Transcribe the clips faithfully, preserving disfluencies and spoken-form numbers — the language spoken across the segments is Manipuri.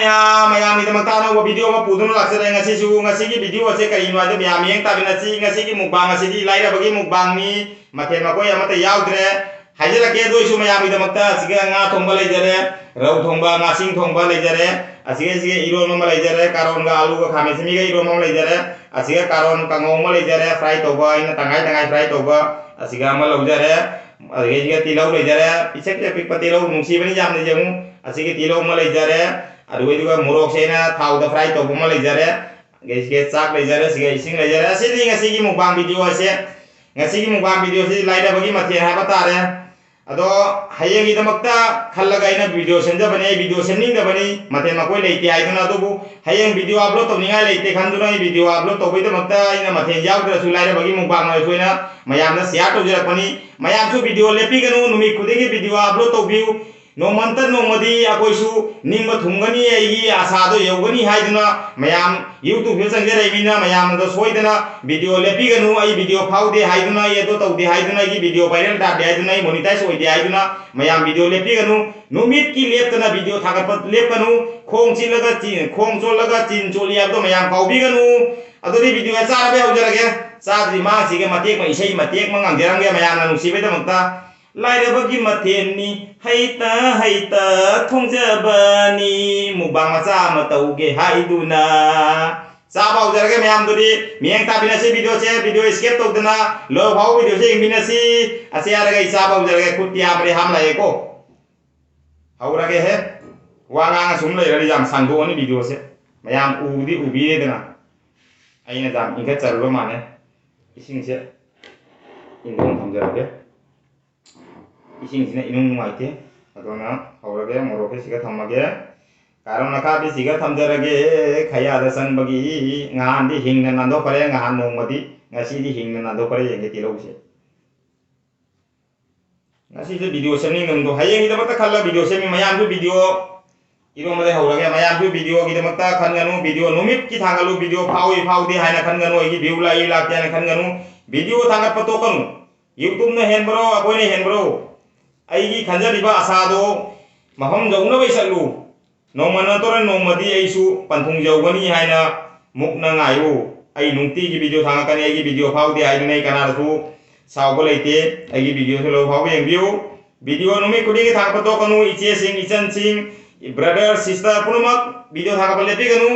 ꯃꯌꯥꯝ, ꯃꯌꯥꯝꯒꯤꯗꯃꯛꯇ ꯑꯅꯧꯕ video ꯑꯃ ꯄꯨꯗꯨꯅ ꯂꯥꯛꯆꯔꯦ ꯉꯁꯤꯁꯨ꯫ ꯉꯁꯤꯒꯤ video ꯑꯁꯦ ꯀꯔꯤꯅꯣ ꯍꯥꯏꯗ ꯃꯌꯥꯝ ꯃꯤꯠꯌꯦꯡ ꯇꯥꯃꯤꯟꯅꯁꯤ꯫ ꯉꯁꯤꯒꯤ mukbang ꯑꯁꯤꯗꯤ ꯂꯥꯏꯔꯕꯒꯤ mukbangꯅꯤ, ꯃꯊꯦꯜ ꯃꯀꯣꯏ ꯑꯃꯠꯇ ꯌꯥꯎꯗ꯭ꯔꯦ꯫ ꯍꯥꯏꯖꯔꯛꯀꯦ, ꯑꯗꯨ ꯑꯣꯏꯁꯨ ꯃꯌꯥꯝꯒꯤꯗꯃꯛꯇ ꯑꯁꯤꯒ ꯉꯥ ꯊꯣꯡꯕ ꯂꯩꯖꯔꯦ, ꯔꯧ ꯊꯣꯡꯕ, ꯉꯥꯁꯤꯡ ꯊꯣꯡꯕ ꯂꯩꯖꯔꯦ, ꯑꯁꯤꯒ, ꯑꯁꯤꯒ ꯏꯔꯣꯟꯕ ꯑꯃ ꯂꯩꯖꯔꯦ, ꯀꯥꯔꯣꯟꯒ ꯑꯂꯨꯒ ꯈꯥꯃꯦꯟ ꯑꯁꯤꯟꯕꯤꯒ ꯏꯔꯣꯟꯕ ꯑꯃ ꯂꯩꯖꯔꯦ, ꯑꯁꯤꯒ ꯀꯥꯔꯣꯟ ꯀꯥꯡꯉꯧ ꯑꯃ ꯂꯩꯖꯔꯦ, fry ꯇꯧꯕ, ꯑꯩꯅ ꯇꯪꯈꯥꯏ ꯇꯪꯈꯥꯏ fry ꯇꯧꯕ, ꯑꯁꯤꯒ ꯑꯃ ꯂꯧꯖꯔꯦ꯫ ꯑꯗꯒꯤ ꯑꯁꯤꯒ ꯇꯤꯜꯍꯧ ꯂꯩꯖꯔꯦ, ꯄꯤꯁꯛ ꯄꯤꯁꯛ ꯄꯤꯛꯄ ꯇꯤꯜꯍꯧ ꯅꯨꯡꯁꯤꯕꯅꯤ ꯌꯥꯝꯅ ꯌꯦꯡꯉꯨ꯫ ꯑꯁꯤꯒꯤ ꯇꯤꯜꯍꯧ ꯑꯃ ꯂꯩꯖꯔꯦ, ꯑꯗꯨꯒ ꯃꯣꯔꯣꯛꯁꯦ ꯑꯩꯅ ꯊꯥꯎꯗ fry ꯇꯧꯕ ꯑꯃ ꯂꯩꯖꯔꯦ, ꯑꯗꯒꯤ ꯁꯤꯒ ꯆꯥꯛ ꯂꯩꯖꯔꯦ, ꯁꯤꯒ ꯏꯁꯤꯡ ꯂꯩꯖꯔꯦ꯫ ꯑꯁꯤꯅꯤ ꯉꯁꯤꯒꯤ mukbang video ꯑꯁꯦ꯫ ꯉꯁꯤꯒꯤ mukbang video ꯑꯁꯤ ꯂꯥꯏꯔꯕꯒꯤ ꯃꯊꯦꯜ ꯍꯥꯏꯕ ꯇꯥꯔꯦ꯫ ꯑꯗꯣ ꯍꯌꯦꯡꯒꯤꯗꯃꯛꯇ ꯈꯜꯂꯒ ꯑꯩꯅ video ꯁꯦꯝꯖꯕꯅꯤ꯫ ꯑꯩ video ꯁꯦꯝꯅꯤꯡꯗꯕꯅꯤ, ꯃꯊꯦꯜ ꯃꯀꯣꯏ ꯂꯩꯇꯦ ꯍꯥꯏꯗꯨꯅ꯫ ꯑꯗꯨꯕꯨ ꯍꯌꯦꯡ video upload ꯇꯧꯅꯤꯡꯉꯥꯏ ꯂꯩꯇꯦ ꯈꯟꯗꯨꯅ ꯑꯩ video upload ꯇꯧꯕꯒꯤꯗꯃꯛꯇ ꯑꯩꯅ ꯃꯊꯦꯜ ꯌꯥꯎꯗ꯭ꯔꯁꯨ ꯂꯥꯏꯔꯕꯒꯤ mukbang ꯑꯣꯏꯔꯁꯨ ꯑꯩꯅ ꯃꯌꯥꯝꯅ share ꯇꯧꯖꯔꯛꯄꯅꯤ꯫ ꯃꯌꯥꯝꯁꯨ video ꯂꯦꯞꯄꯤꯒꯅꯨ, ꯅꯨꯃꯤꯠ ꯈꯨꯗꯤꯡꯒꯤ video upload ꯇꯧꯕꯤꯌꯨ꯫ ꯅꯣꯡꯃ ꯅꯠꯇ ꯅꯣꯡꯃꯗꯤ ꯑꯩꯈꯣꯏꯁꯨ ꯅꯤꯡꯕ ꯊꯨꯡꯒꯅꯤ, ꯑꯩꯒꯤ ꯑꯁꯥꯗꯣ ꯌꯧꯒꯅꯤ ꯍꯥꯏꯗꯨꯅ ꯃꯌꯥꯝ YouTube ꯁꯤꯗ ꯆꯪꯖꯔꯛꯏ ꯃꯤꯅ ꯃꯌꯥꯝꯅ ꯁꯣꯏꯗꯅ video ꯂꯦꯞꯄꯤꯒꯅꯨ, ꯑꯩ video ꯐꯥꯎꯗꯦ ꯍꯥꯏꯗꯨꯅ, ꯑꯩ ꯑꯗꯨ ꯇꯧꯗꯦ ꯍꯥꯏꯗꯨꯅ, ꯑꯩꯒꯤ video viral ꯇꯥꯗꯦ ꯍꯥꯏꯗꯨꯅ, ꯑꯩ monetize ꯑꯣꯏꯗꯦ ꯍꯥꯏꯗꯨꯅ ꯃꯌꯥꯝ video ꯂꯦꯞꯄꯤꯒꯅꯨ꯫ ꯅꯨꯃꯤꯠꯀꯤ ꯂꯦꯞꯇꯅ video ꯊꯥꯒꯠꯄ ꯂꯦꯞꯀꯅꯨ꯫ ꯈꯣꯡ ꯆꯤꯜꯂꯒ ꯆꯤ-, ꯈꯣꯡ ꯆꯣꯠꯂꯒ ꯆꯤꯟ ꯆꯣꯠꯂꯤ ꯍꯥꯏꯕꯗꯣ ꯃꯌꯥꯝ ꯀꯥꯎꯕꯤꯒꯅꯨ꯫ ꯑꯗꯨꯗꯤ video ꯆꯥꯔꯕ ꯍꯧꯖꯔꯒꯦ꯫ ꯆꯥꯗ꯭ꯔꯤ ꯃꯥꯡꯁꯤꯒ ꯃꯇꯦꯛ ꯑꯃ, ꯏꯁꯩ ꯃꯇꯦꯛ ꯑꯃ ꯉꯥꯡꯖꯔꯝꯒꯦ ꯃꯌꯥꯝꯅ ꯅꯨꯡꯁꯤꯕꯩꯗꯃꯛꯇ꯫ ꯂꯥꯏꯔꯕꯒꯤ ꯃꯊꯦꯜꯅꯤ, ꯍꯩꯇ ꯍꯩꯇ ꯊꯣꯡꯖꯕꯅꯤ꯫ Mukbang ꯃꯆꯥ ꯑꯃ ꯇꯧꯒꯦ ꯍꯥꯏꯗꯨꯅ꯫ ꯆꯥꯕ ꯍꯧꯖꯔꯒꯦ ꯃꯌꯥꯝꯗꯨꯗꯤ꯫ ꯃꯤꯠꯌꯦꯡ ꯇꯥꯕꯤꯅꯁꯤ videoꯁꯦ, video skip ꯇꯧꯗꯅ ꯂꯣꯏ ꯐꯥꯎꯕ videoꯁꯦ ꯌꯦꯡꯃꯤꯟꯅꯁꯤ꯫ ꯑꯁꯤ ꯍꯥꯏꯔꯒ ꯑꯩ ꯆꯥꯕ ꯍꯧꯖꯔꯒꯦ꯫ ꯈꯨꯠꯇꯤ ꯌꯥꯝꯕꯗꯤ ꯍꯥꯝ ꯂꯥꯛꯑꯦꯀꯣ꯫ ꯍꯧꯔꯒꯦꯍꯦ꯫ ꯋꯥ ꯉꯥꯡꯉ ꯁꯨꯝ ꯂꯩꯔꯗꯤ ꯌꯥꯝ ꯁꯥꯡꯗꯣꯛꯑꯅꯤ videoꯁꯦ꯫ ꯃꯌꯥꯝ ꯎꯕꯨꯗꯤ ꯎꯕꯤꯔꯦꯗꯅ꯫ ꯑꯩꯅ ꯌꯥꯝ ꯏꯪꯈꯠꯆꯔꯨꯕ ꯃꯥꯜꯂꯦ꯫ ꯏꯁꯤꯡꯁꯦ ꯏꯪꯕ ꯑꯃ ꯊꯝꯖꯔꯒꯦ꯫ ꯏꯁꯤꯡꯁꯤꯅ ꯏꯅꯨꯡ ꯅꯨꯡꯉꯥꯏꯇꯦ꯫ ꯑꯗꯨꯅ ꯍꯧꯔꯒꯦ, ꯃꯣꯔꯣꯛꯁꯦ ꯁꯤꯒ ꯊꯝꯃꯒꯦ꯫ ꯀꯥꯔꯣꯟ ꯑꯈꯥꯕꯤꯁꯤꯒ ꯊꯝꯖꯔꯒꯦ꯫ ꯈꯌꯥꯗ ꯆꯪꯕꯒꯤ ꯉꯍꯥꯟꯗꯤ ꯍꯤꯡꯅ ꯅꯥꯟꯊꯣꯛꯈ꯭ꯔꯦ, ꯉꯍꯥꯟ ꯅꯣꯡꯃꯗꯤ, ꯉꯁꯤꯗꯤ ꯍꯤꯡꯅ ꯅꯥꯟꯊꯣꯛꯈ꯭ꯔꯦ꯫ ꯌꯦꯡꯒꯦ ꯇꯤꯜꯍꯧꯁꯦ꯫ ꯉꯁꯤꯁꯨ video ꯁꯦꯝꯅꯤꯡꯗꯕꯗꯣ ꯍꯌꯦꯡꯒꯤꯗꯃꯛꯇ ꯈꯜꯂ video ꯁꯦꯝꯃꯤ꯫ ꯃꯌꯥꯝꯁꯨ video ꯏꯔꯣꯟꯕꯗꯩ ꯍꯧꯔꯒꯦ꯫ ꯃꯌꯥꯝꯁꯨ videoꯒꯤꯗꯃꯛꯇ ꯈꯟꯒꯅꯨ, video ꯅꯨꯃꯤꯠꯀꯤ ꯊꯥꯡꯒꯠꯂꯨ, video ꯐꯥꯎꯏ ꯐꯥꯎꯗꯦ ꯍꯥꯏꯅ ꯈꯟꯒꯅꯨ꯫ ꯑꯩꯒꯤ view ꯂꯥꯛꯏ ꯂꯥꯛꯇꯦ ꯍꯥꯏꯅ ꯈꯟꯒꯅꯨ꯫ Video ꯊꯥꯡꯒꯠꯄ ꯇꯣꯛꯀꯅꯨ꯫ YouTubeꯅ ꯍꯦꯟꯕ꯭ꯔꯣ, ꯑꯩꯈꯣꯏꯅ ꯍꯦꯟꯕ꯭ꯔꯣ? ꯑꯩꯒꯤ ꯈꯟꯖꯔꯤꯕ ꯑꯁꯥꯗꯣ ꯃꯐꯝ ꯌꯧꯅꯕ ꯆꯠꯂꯨ꯫ ꯅꯣꯡꯃ ꯅꯠꯇ꯭ꯔꯒ ꯅꯣꯡꯃꯗꯤ ꯑꯩꯁꯨ ꯄꯟꯊꯨꯡ ꯌꯧꯒꯅꯤ ꯍꯥꯏꯅ ꯃꯨꯛꯅ ꯉꯥꯏꯌꯨ꯫ ꯑꯩ ꯅꯨꯡꯇꯤꯒꯤ video ꯊꯥꯡꯒꯠꯀꯅꯤ꯫ ꯑꯩꯒꯤ video ꯐꯥꯎꯗꯦ ꯍꯥꯏꯗꯨꯅ ꯑꯩ ꯀꯅꯥꯗꯁꯨ ꯁꯥꯎꯕ ꯂꯩꯇꯦ꯫ ꯑꯩꯒꯤ video ꯁꯨ ꯂꯣꯏ ꯐꯥꯎꯕ ꯌꯦꯡꯕꯤꯌꯨ꯫ Video ꯅꯨꯃꯤꯠ ꯈꯨꯗꯤꯡꯒꯤ ꯊꯥꯡꯒꯠꯄ ꯇꯣꯛꯀꯅꯨ꯫ ꯏꯆꯦꯁꯤꯡ, ꯏꯆꯟꯁꯤꯡ, brother, sister ꯄꯨꯝꯅꯃꯛ video ꯊꯥꯡꯒꯠꯄ ꯂꯦꯞꯄꯤꯒꯅꯨ꯫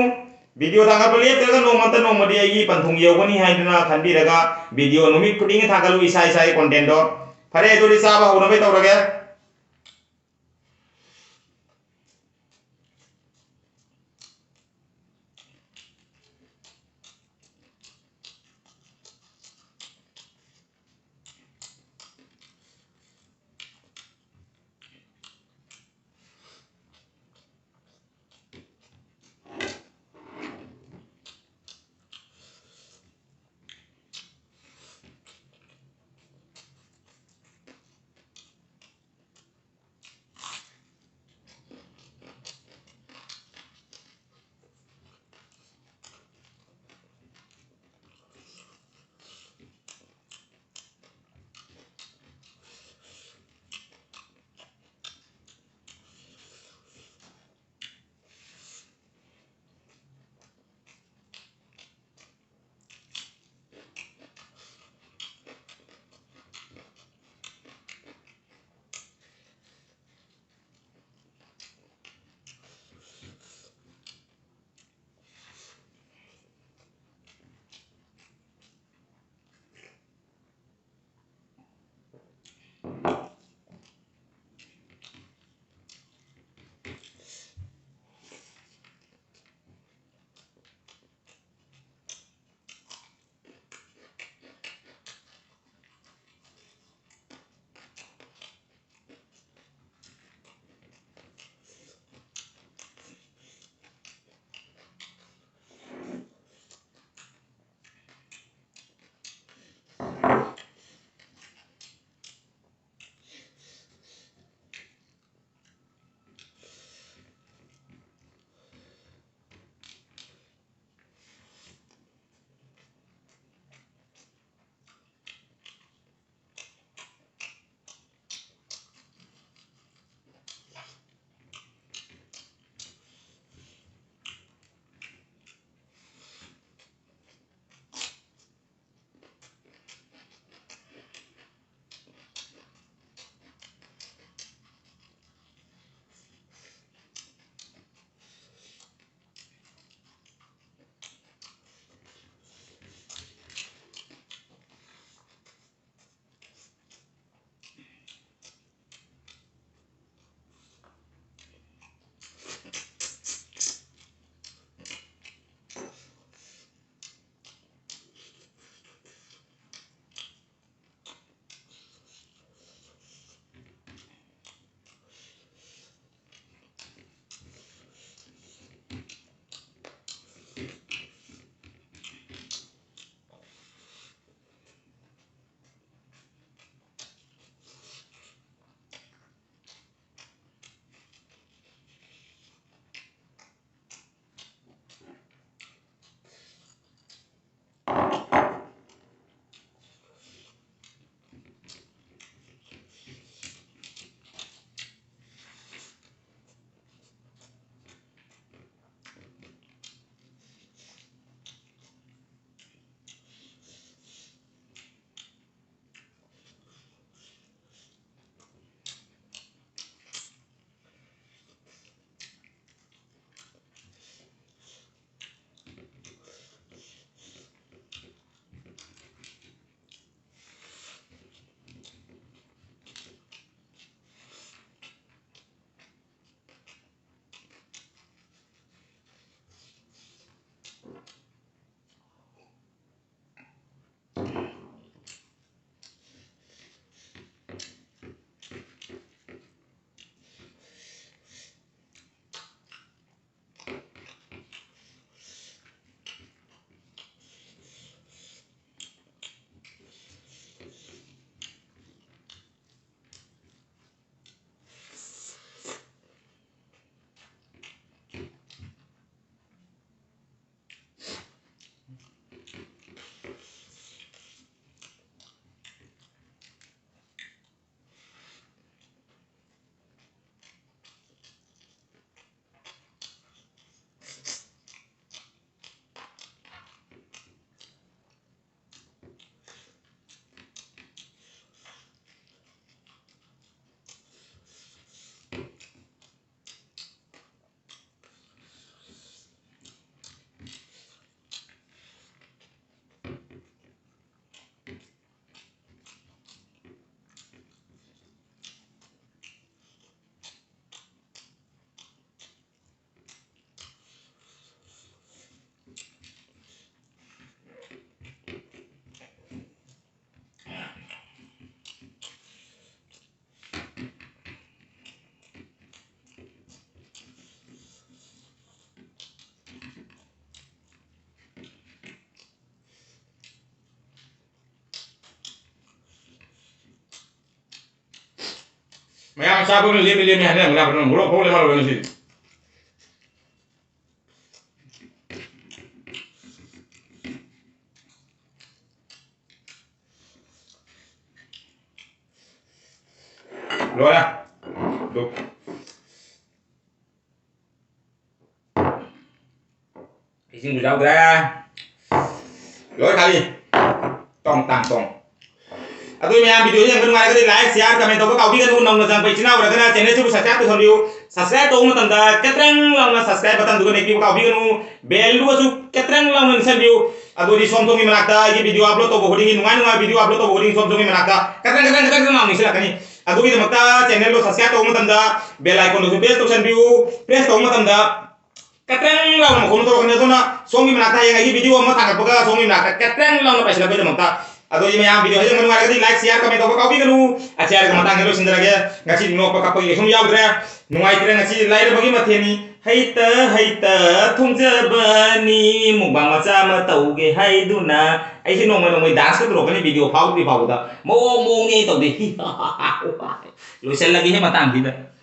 Video ꯊꯥꯡꯒꯠꯄ ꯂꯦꯞꯇ꯭ꯔꯒ ꯅꯣꯡꯃꯇ ꯅꯣꯡꯃꯗꯤ ꯑꯩꯒꯤ ꯄꯟꯊꯨꯡ ꯌꯧꯒꯅꯤ ꯍꯥꯏꯗꯨꯅ ꯈꯟꯕꯤꯔꯒ video ꯅꯨꯃꯤꯠ ꯈꯨꯗꯤꯡꯒꯤ ꯊꯥꯡꯒꯠꯂꯨ ꯏꯁꯥ ꯏꯁꯥꯒꯤ content ꯗꯣ꯫ ꯐꯔꯦ, ꯑꯗꯨꯗꯤ ꯆꯥꯕ ꯍꯧꯅꯕ ꯇꯧꯔꯒꯦ꯫ ꯃꯌꯥꯝ ꯆꯥꯕ ꯂꯦꯝꯃꯤ ꯂꯦꯝꯃꯤ ꯍꯥꯏꯅꯔꯝꯒꯅꯤ, ꯃꯣꯔꯣꯛ ꯐꯧ ꯂꯦꯝꯍꯧꯔꯣꯏ ꯉꯁꯤꯗꯤ꯫ ꯂꯣꯏꯔꯦ꯫ ꯑꯗꯨ ꯏꯁꯤꯡꯁꯨ ꯌꯥꯎꯗ꯭ꯔꯦ꯫ ꯂꯣꯏ ꯈꯥꯏ꯫ ꯇꯣꯡ ꯇꯥꯡ ꯇꯣꯡ꯫ ꯑꯗꯨ ꯃꯌꯥꯝ video ꯌꯦꯡꯕ ꯅꯨꯡꯉꯥꯏꯔꯒꯗꯤ like, share, comment ꯇꯧꯕ ꯀꯥꯎꯕꯤꯒꯅꯨ꯫ ꯅꯧꯅ ꯆꯪꯉꯛꯄ ꯏꯆꯤꯟ ꯏꯅꯥꯎ ꯑꯣꯏꯔꯒꯅ channel ꯁꯤꯕꯨ subscribe ꯇꯧꯁꯟꯕꯤꯌꯨ꯫ Subscribe ꯇꯧꯕ ꯃꯇꯝꯗ ꯀꯦꯇ꯭ꯔꯪ ꯂꯥꯎꯅ subscribe button ꯗꯨꯒ ꯅꯤꯛꯄꯤꯕ ꯀꯥꯎꯕꯤꯒꯅꯨ꯫ Bell ꯗꯨꯒꯁꯨ ꯀꯦꯇ꯭ꯔꯪ ꯂꯥꯎꯅ ꯅꯤꯛꯁꯟꯕꯤꯌꯨ꯫ ꯑꯗꯨꯗꯤ ꯁꯣꯝ ꯁꯣꯝꯒꯤ ꯃꯅꯥꯛꯇ ꯑꯩꯒꯤ video upload ꯇꯧꯕ ꯈꯨꯗꯤꯡꯒꯤ, ꯅꯨꯡꯉꯥꯏ ꯅꯨꯡꯉꯥꯏꯕ video upload ꯇꯧꯕ ꯈꯨꯗꯤꯡꯒꯤ ꯁꯣꯝ ꯁꯣꯝꯒꯤ ꯃꯅꯥꯛꯇ ꯀꯦꯇ꯭ꯔꯪ ꯀꯦꯇ꯭ꯔꯪ ꯀꯦꯇ꯭ꯔꯪ ꯂꯥꯎꯅ ꯅꯤꯛꯁꯤꯜꯂꯛꯀꯅꯤ꯫ ꯑꯗꯨꯒꯤꯗꯃꯛꯇ channel ꯗꯣ subscribe ꯇꯧꯕ ꯃꯇꯝꯗ bell icon ꯗꯨꯁꯨ press ꯇꯧꯁꯟꯕꯤꯌꯨ꯫ Press ꯇꯧꯕ ꯃꯇꯝꯗ ꯀꯦꯇ꯭ꯔꯪ ꯂꯥꯎꯅ ꯃꯈꯣꯟ ꯑꯃ ꯊꯣꯛꯂꯛꯀꯅꯤ꯫ ꯑꯗꯨꯅ ꯁꯣꯝꯒꯤ ꯃꯅꯥꯛꯇ ꯍꯌꯦꯡ ꯑꯩꯒꯤ video ꯑꯃ ꯊꯥꯒꯠꯄꯒ ꯁꯣꯝꯒꯤ ꯃꯅꯥꯛꯇ ꯀꯦꯇ꯭ꯔꯪ ꯂꯥꯎꯅ ꯄꯥꯏꯁꯤꯜꯂꯛꯄꯒꯤꯗꯃꯛꯇ꯫ ꯑꯗꯣ ꯃꯌꯥꯝ video ꯌꯦꯡꯕ ꯅꯨꯡꯉꯥꯏꯔꯒꯗꯤ like, share, comment ꯇꯧꯕ ꯀꯥꯎꯕꯤꯒꯅꯨ꯫ ꯑꯁꯤ ꯍꯥꯏꯔꯒ ꯃꯇꯥꯡꯁꯤꯗ ꯂꯣꯏꯁꯤꯟꯖꯔꯒꯦ꯫ ꯉꯁꯤ ꯅꯣꯛꯄ ꯀꯞꯄꯒꯤ ꯀꯩꯁꯨꯝ ꯌꯥꯎꯗ꯭ꯔꯦ꯫ ꯅꯨꯡꯉꯥꯏꯇ꯭ꯔꯦ, ꯉꯁꯤ ꯂꯥꯏꯔꯕꯒꯤ ꯃꯊꯦꯜꯅꯤ꯫ ꯍꯩꯇ ꯍꯩꯇ ꯊꯣꯡꯖꯕꯅꯤ, mukbang ꯃꯆꯥ ꯑꯃ ꯇꯧꯒꯦ ꯍꯥꯏꯗꯨꯅ꯫ ꯑꯩꯁꯦ ꯅꯣꯡꯃ ꯅꯣꯡꯃꯒꯤ dance ꯀ ꯇꯧꯔꯛꯀꯅꯤ video ꯐꯥꯎꯗ꯭ꯔꯤ ꯐꯥꯎꯕꯗ꯫ ꯃꯑꯣꯡ ꯃꯑꯣꯡꯅꯤ ꯑꯩ ꯇꯧꯗꯣꯏ꯫ ꯂꯣꯏꯁꯤꯜꯂꯒꯦꯍꯦ ꯃꯇꯥꯡꯁꯤꯗ꯫